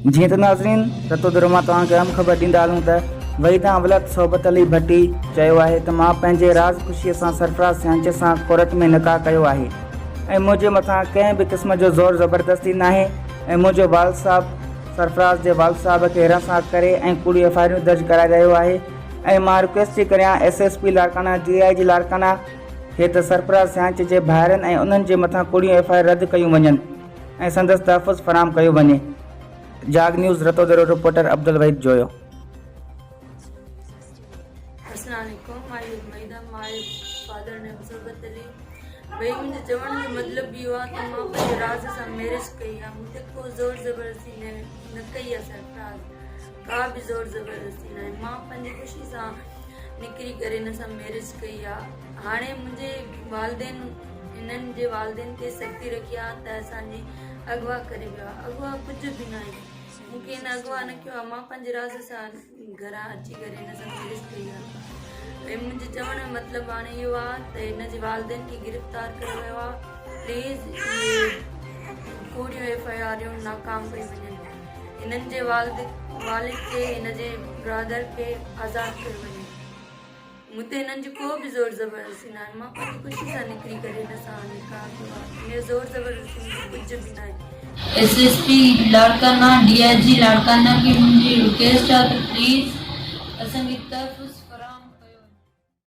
جيئن ته ناظرين رتوديرو مان توهان کي اهم خبر ڏيندا هلون ته وحيدان ولد صحبت علي ڀٽي چيو آهي ته مان پنهنجي راز خوشي سان سرفراز سيانچي سان ڪورٽ ۾ نڪاح ڪيو آهي ۽ منهنجي مٿان ڪنهن به قسم جو زور زبردستي ناهي ۽ منهنجو والد صاحب سرفراز جي والد صاحب کي هراسان ڪري ۽ ڪوڙيون ايف I آرون درج ڪرائي رهيو آهي ۽ مان رڪويسٽ ٿي ڪريان S S P Larkana D I G Larkana کي ته سرفراز سيانچي جي ڀائرن ۽ انهن جي مٿان ڪوڙيون ايف I R رد ڪيون وڃن ۽ سندس تحفظ فراهم ڪيو وڃي. جاڳ نيوز رتوديرو رپورٽر عبدالوحيد جويو. السلام عليڪم I am Waheeda my father name Sohbat Ali ڀئي منهنجي چوڻ جو مطلب اهو آهي ته مان پنهنجي راز سان ميرج ڪئي آهي مون تي ڪو زور زبردستي نه نه ڪئي آهي سرفراز ڪا به زور زبردستي نه آهي مان پنهنجي خوشي سان نڪري ڪري هن سان ميرج ڪئي آهي هاڻي منهنجي والدين هنن جي والدين تي سختي رکي آ ته اسان جي اغوا ڪري ويو آ اغوا ڪجهه به ناهي مون کي هن اغوا نه ڪيو آ مان پنهنجي راز سان گهران اچي ڪري هن سان ميرج ڪئي آ ۽ منهنجي چوڻ جو مطلب هاڻي اهو آ ته هن جي والدين کي گرفتار ڪيو ويو آ پليز اهي ڪوڙيون ايف I آريون ناڪام ڪيون وڃن هنن جي والد والد کي هن جي برادر کي آزاد ڪيو وڃي. مون تي هنن جي ڪو به زور زبردستي ناهي مان پنهنجي خوشي سان نڪري ڪري هن سان نڪاح ڪيو آهي هن جو زور زبردستي مون تي ڪجهه به ناهي. S S P Larkana D I G Larkana کي منهنجي رڪويسٽ آ ته پليز.